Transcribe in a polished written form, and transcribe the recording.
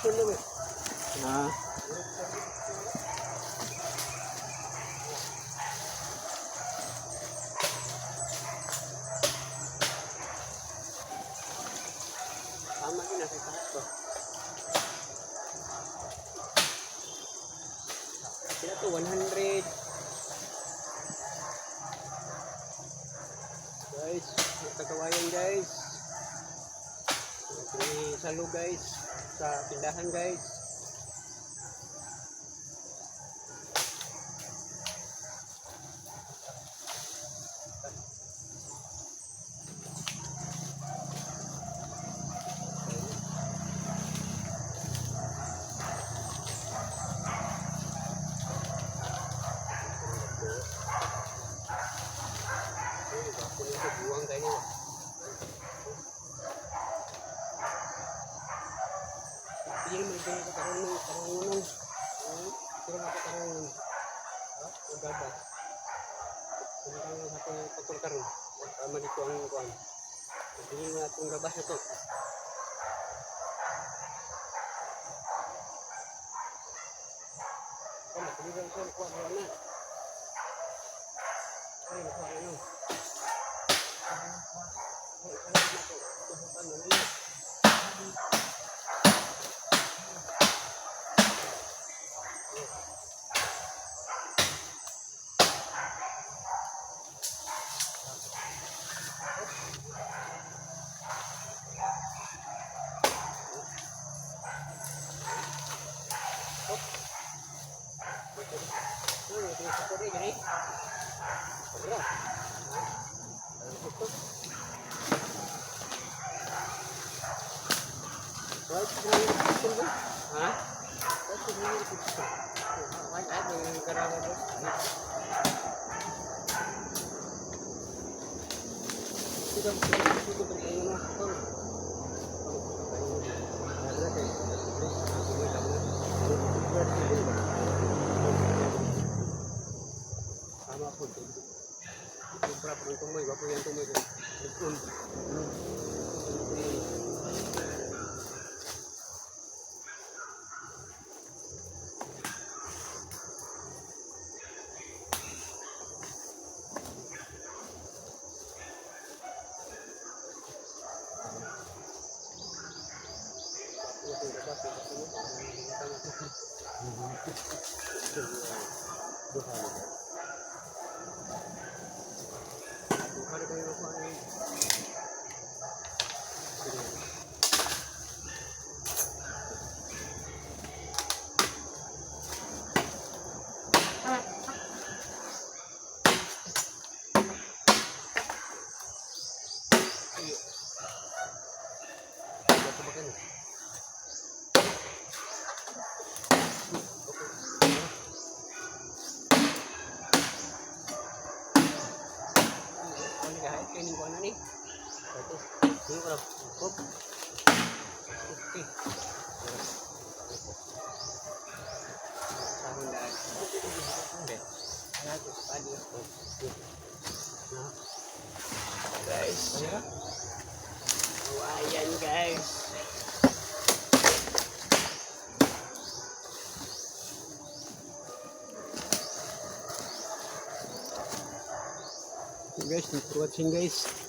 Ah. Tama din, nasa taas ko. Sila to, 100. Guys, kagawayan, guys. May salo, guys. Sa tindahan, guys. Ay, bako nito, buwang kayo. Hindi naman ito ko tarong nung tarong nung. Pero ako tarong nung. Ha? O gabas. Kung kang sa akong pagkul karon. Tama dito ang kuan. Hindi mo atong gabas na to. Oh, matuligan ko kuha na na. Ay, nakuha na no. Ay, ano na to? Tuhukan na na. Ano, ito sa pwede, gani? Wala. Ito. Ha? Why ay garawa bro. Ito, ito, ito, ito, Tama po. Sobra po ng tumoy. Wapo yan tumoy. Likon. Duha. Duha na kayo makuha ngayon. Sige. Iyo. Ito ba kayo? Okay. Ano ka? Kainin ko na ni. Ito. Sino ko lang? Hop. Okay. Sahon na. Okay. Guys. Oh, ayan, guys. Guys, thanks for watching, guys.